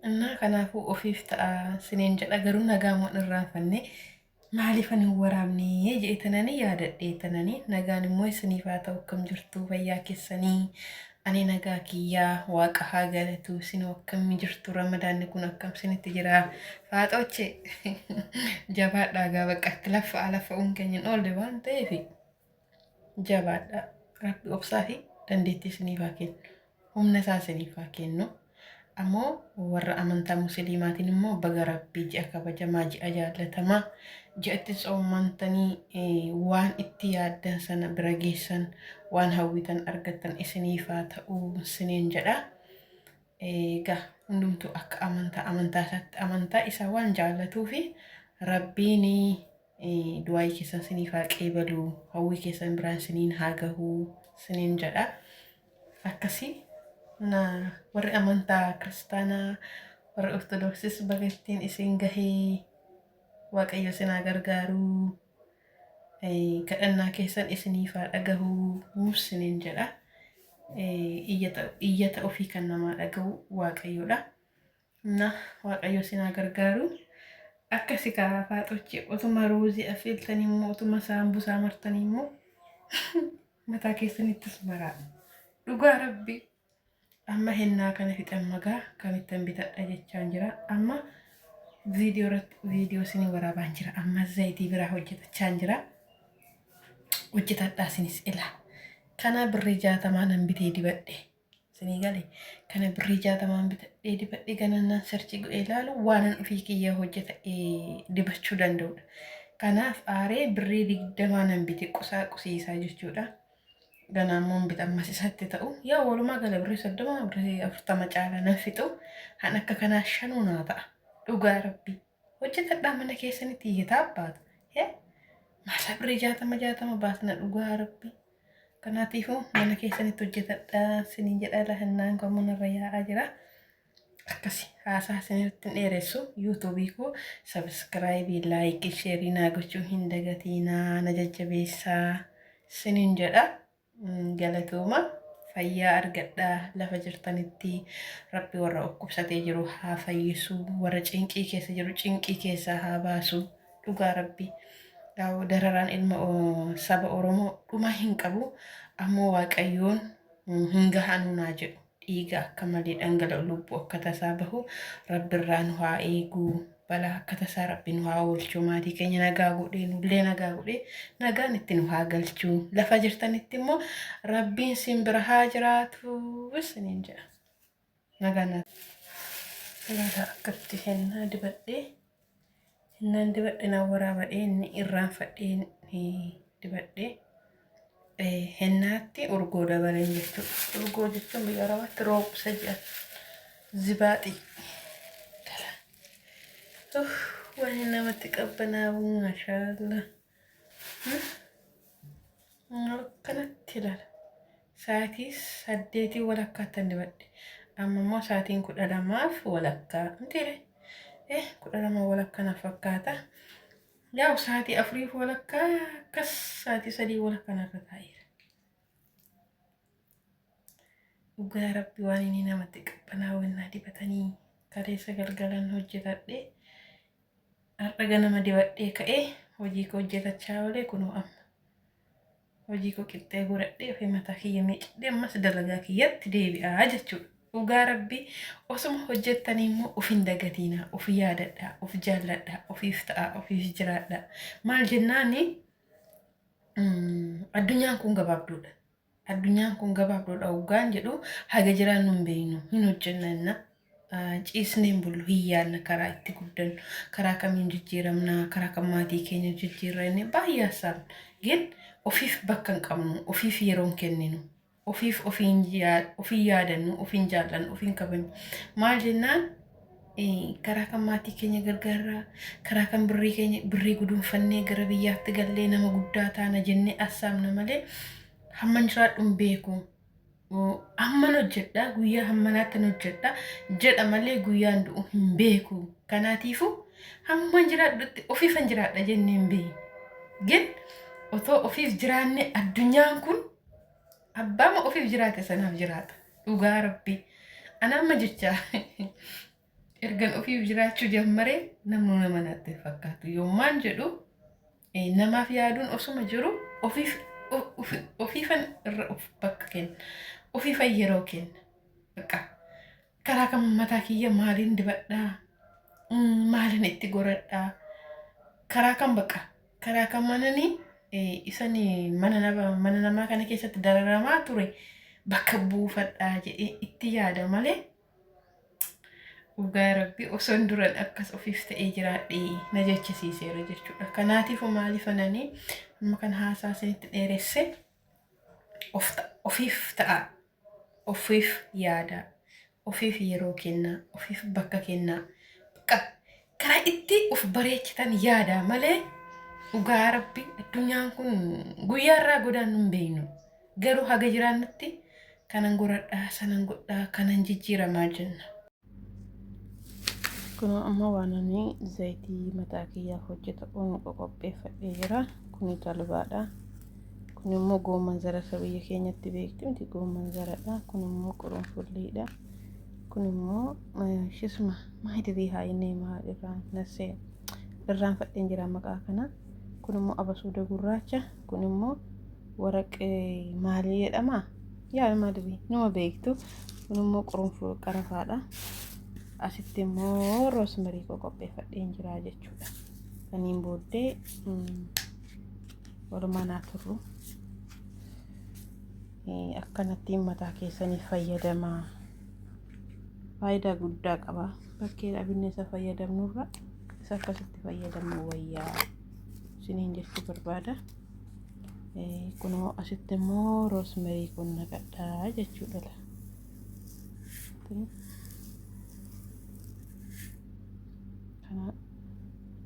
Innaa kanaafuu ofiif ta'a siniin jedha garuu nagaa immoo hin irraanfanne maaliifan hin waraabne jedhe tananii yaadadhee tananii nagaan immoo isiniif haa ta'u akkam jirtu fayyaa keessanii ani nagaa kiyyaa waaqa haa galatu isin akkamii jirtu ramadaanni kun akkam isinitti jira faaxooche jabaadhaa gaa bakka itti laffa'aa laffa'uun keenya hin oolle waan ta'eef jabaadhaa rabbi obsaa fi dandeettii isiniif haa kennu. Humna isaa isiniif haa kennu. Ammoo warra amantaa musliimaatiin immoo baga rabbii ji'a kabajamaa ji'a jaallatamaa ji'atti tsoomantanii waan itti yaaddan sana bira geessan waan hawwitan argattan isiniif haa ta'u isiniin jedha. Egaa hundumtuu akka amantaa amantaa isaatti amantaa isaa waan jaallatuufi rabbiin du'aayii keessan isiniif haa qeebalu hawwii keessan biraan isiniin haa gahu isiniin jedha. Akkasii na warri amantaa kiristaanaa warri ortodooksis baga ittiin isin gahee waaqayyo isin haa gargaaru kadhannaa keessan isiniif haa dhagahu isiniin jedha. Iyyata ofii kan namaa dhagahu waaqayyoodha. Na waaqayyo isin haa gargaaru. Akkasi kaa faaxochi otuma ruuzii affeeltanii immoo otuma saambusaa martanii immoo mataa keessanittis maraa. Dhugaa rabbi amma hennaa kana fixan magaa kamittan bitadha jechaan jira. Amma viidiyoo irratti viidiyoo isinii waraabaan jira. Amma zayitii biraa hojjetachaan jira. Hojjetadhaa isinis ilaa. Kana birrii 60 nan bitee dibadhe. Isinii gale kana birrii 60n bitadhee dibadhee ganannaan sarchii godhee ilaalu waanan ofii kiyya hojjetadhee dibachuu danda'udha. Kanaaf aaree birrii 20 nan bite qusaa qusiisaa jechuudha. Ganaa immoo hin bita ammas isatti ta'u. Yaa walumaa gala birrii 30 birrii 40 caalaa nan fixu. Han akka kanaa shanuu naa ta'a. Dhugaa rabbii. Hojjetadhaa mana keessanitti hiyyataa abbaatu. Maasaa birrii 60 60 baasna dhugaa rabbii. Kanaatiifuu mana keessanitti hojjetadhaa isiniin jedha lahannaan koo manarra yaa'aa jira. Akkasi haasaa isinitti hin dheeressu yuutuubii koo sabiskiraayibii laayikii sheerii naa gochuu hin dagatiinaa na jajjabeessaa isiniin jedha. Galatooma fayyaa argadhaa lafa jirtanitti rabbi warra dhukkubsatee jiru haa fayyisu warra cinqii keessa jiru cinqii keessaa haa baasu. Dhugaa rabbi dararaan ilma saba Oromoo dhuma hin qabu ammoo waaqayyoon hin gahanuu naa jedhu dhiiga akka malee dhangala'u lubbuu akka tasaa bahu rabbirraa nu haa eegu balaa akka tasaa rabbi nu haa oolchu maatii keenya nagaa godhee nullee nagaa godhee nagaan itti nu haa galchu lafa jirtanitti immoo rabbiin sin bira haa jiraatu isiniin jedha. Nagaan naa ilaala akkatti hennaa dibadhee hennaan dibadhe na waraabadhee inni irraanfadhee dibadhee hennaatti urgoo dabaleen jechuudha. Urgoo jechuun biyya Arabaatti roobsa jedhan zibaaxii. Waan namatti qabbanaa'u maashaallah. Akkanatti ilaala. Sa'aatii saddeetii walakkaattan dibadhe. Amma immoo sa'aatiin 12f walakkaa. Mitiire? 12 walakkaa na fakkaata. Yaa'u sa'aatii afuriif walakkaa akkas sa'aatii 3 walakkaa narra taa'eera. Dhugaa rabbi waan inni namatti qabbanaa'u innaa dibatanii kaleessa galgalan hojjetadhe. Har'a ganama dibadhee ka'ee hojii koo hojjetachaa oolee kunoo amma hojii koo qixxee godhadhee ofii mataa kiyya miicadhee ammas dalagaa kiyyatti deebi'aa jechuudha. Dhugaa rabbii osuma hojjettanii immoo of hin dagatiinaa, of yaadadhaa, of jaalladhaa, ofiif ta'aa, ofiif jiraadhaa. Maal jennaani addunyaan kun gabaabduudha. Addunyaan kun gabaabduudha hoggaan jedhu haga jiraannu hin beeknu hin hojjenna inna ciisnee hin bullu hin yaadna karaa itti guddannu karaa kamiin jijjiiramna karaa kam maatii keenya jijjiirra inni baay'ee hasaabna gin ofiif bakka hin qabnu ofiif yeroo hin kenninu ofiif ofiin yaadannu ofiin jaallannu ofiin kabajnu maal jennaan karaa kan maatii keenya gargaarraa karaa kan birrii keenya birrii guduunfannee gara biyyaatti gallee nama guddaa taana jennee assaamna malee hamman jiraadhu hin beeku. Hamman hojjedha guyyaa hammanaatti hojjedha jedha malee guyyaan du'u hin beeku. Kanaatiifu hamman jiraadhutti ofiifan jiraadha jennee hin beeknu. Gin otoo ofiif jiraanne addunyaan kun abbaama ofiif jiraate sanaaf jiraata. Dhugaa rabbi. Ana amma jecha Ergan ofiif jiraachuu jammaree namni nama natti hin fakkaatu. Yommaan jedhu namaaf yaaduun osuma jiru ofiif ofiifan irra of bakka kenna. Ofiifan yeroo kenna. Bakka karaa kam mataa kiyya maaliin dibadhaa? Maaliin itti goradhaa? Karaa kam bakka karaa kam mananii isan mana namaa kana keessatti dararamaa ture bakka buufadhaa jedhee itti yaada malee dhugaa rabbi osoon duran akkas ofiif ta'ee jiraadhee na jechisiiseera jechuudha. Kanaatiif maaliif ananii amma kan haasaa isinitti dheeresse ofiif ta'a, ofiif yaada, ofiif yeroo kennaa, ofiif bakka kennaa. Bakka karaa itti of bareechitan yaada malee dhugaa rabbi addunyaan kun guyyaa irraa godaannu hin beeknu. Garuu haga jiraannutti kanan goradhaa, sanan godhaa, kanan jijjiiramaa jenna. Kun amma waan ani zayitii mataa kiyyaaf hojjetu qopheeffadhee jira. Kuni talbaadha. Kun immoo goomman zara isa biyya keenyatti beektu miti goomman zaradha. Kun immoo qurunfulliidha. Kun immoo shisma maayidrii haa inni maal irraan nassee irraan fadheen jira maqaa kana. Kun immoo abasuuda gurraacha. Kun immoo waraqee maalii jedhama? Yaa maadrii numa beektu. Kun immoo qurunful qarafaadha. Asitti immoo roosmarii koo qopheeffadheen jira jechuudha. Saniin booddee walumaa naa turru. Akkanatti mataa keessaniif fayyadamaa. Faayidaa guddaa qaba. Bakkee dhabinne isa fayyadamnurra isa akkasitti fayyadamnu wayyaa isiniin jechuu barbaada. Kunoo asitti immoo roosmarii kun naqadhaa jechuudha. Kana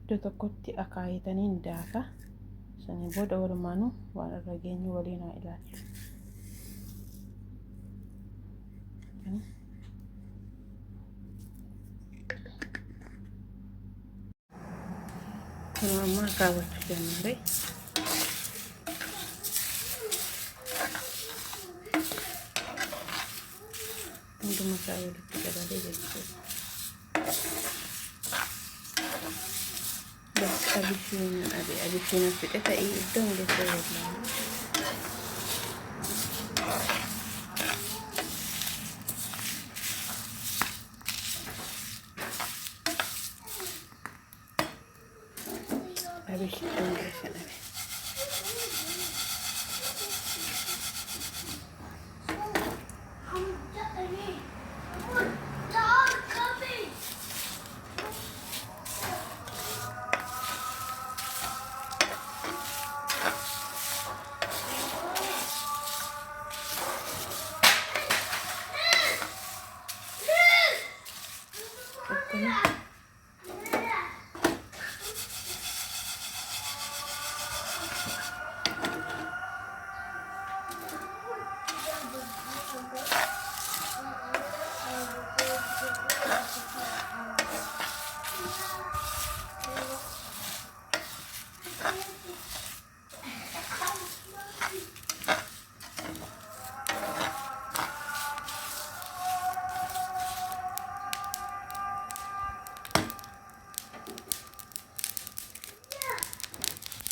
iddoo tokkotti akaayitaniin daaka. Sanii booda walumaanuu waan irra geenyu waliin haa ilaallu. Kun amma akaawwachuu ጀመረ. Hunduma isaa walitti dabalee jechuudha. Bas abishiin abi abishiin fixe ta'ii iddoon geessee wallaahi. Abishiin geessan abi. Akkana.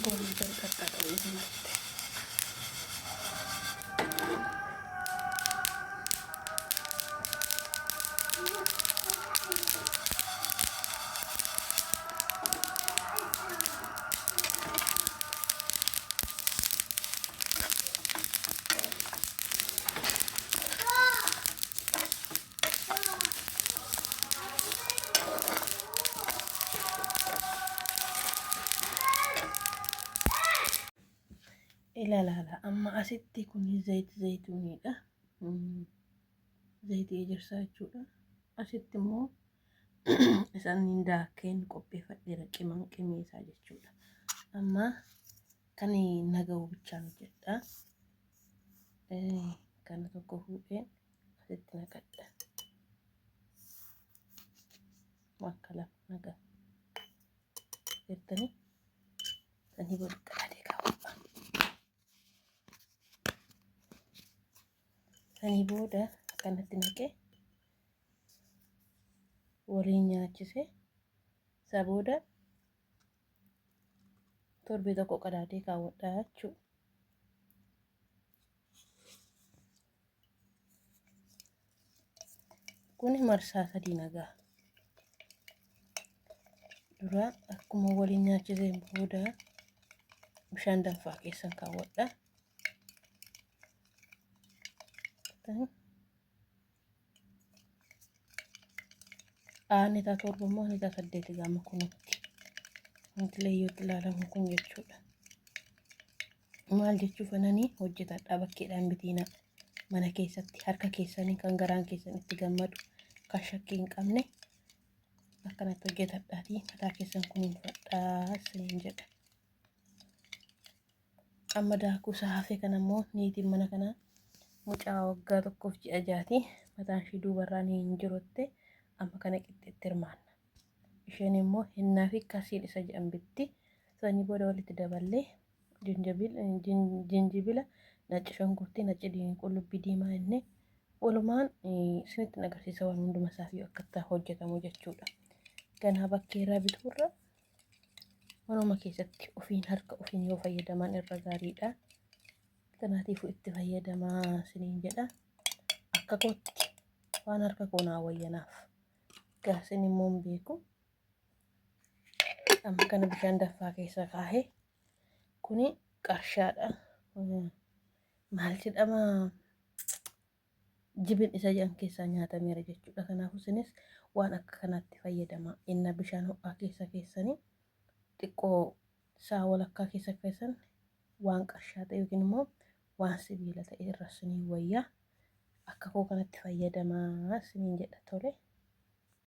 Goomman jalqabaa ta'uu marti. Ilaalaala amma asitti kun zayit zayituuniidha. Zayitii ejersaa jechuudha. Asitti immoo isaan daakeen qopheeffadheera qiman qimii isaa jechuudha. Amma kan naga'u bichaan hojjedha. Kana tokko fuudheen asitti naqadha. Akka lama nagaa. Jettanii sanii booda qadaadee kaawwadha. Sanii booda kanatti naqee Waliin nyaachise isaa booda torbee tokko qadaadee kaawwadhaa jechuudha. Kun marsaa 3 nagaa. Dura akkuma waliin nyaachiseen booda bishaan danfaa keessan kaawwadha. Aanni isaa 7 immoo aanni isaa 8 gaama kunutti. Wanti leeyyootti ilaalamu kun jechuudha. Maal jechuuf ananii hojjetadhaa bakkeedhaan bitiina mana keessatti harka keessanii kan garaan keessan itti gammadu kan shakkii hin qabne akkanatti hojjetadhaatii mataa keessan kunuunfadhaa isiniin jedha. Amma daakuu isaa hafe kana immoo niitiin mana kanaa mucaa waggaa 1f ji'a 6ti mataan ishii duubarraan hin jirutte amma kana qixxeetti hirmaanna. Isheen immoo hinnaa fi kasiin isa jedhan bitti. Sanii booda walitti daballee jinjibila, nacci shunkurtii, nacci qullubbii diimaa inni walumaan isinitti agarsiisa waan hunduma isaaf akka itti hojjetamu jechuudha. Ganaa bakkeerraa bituurra manuma keessatti ofiin harka ofiin yoo fayyadaman irra gaariidha. Kanaatiifuu itti fayyadamaa isiniin jedha. Akka kootti waan harka koo naa wayyanaaf. Gaasin immoo hin beeku. Amma kana bishaan danfaa keessa kaahee kuni qarshaadha. Maal jedhama? Jibin isa jedhan keessaa nyaatameera jechuudha. Kanaafuu isinis waan akka kanaatti fayyadama. Inna bishaan ho'aa keessa keessanii xiqqoo sa'a walakkaa keessa keessan waan qarshaa ta'e yookiin immoo waan sibiila ta'e irra isinii wayyaa. Akka koo kanatti fayyadamaa isiniin jedha tole.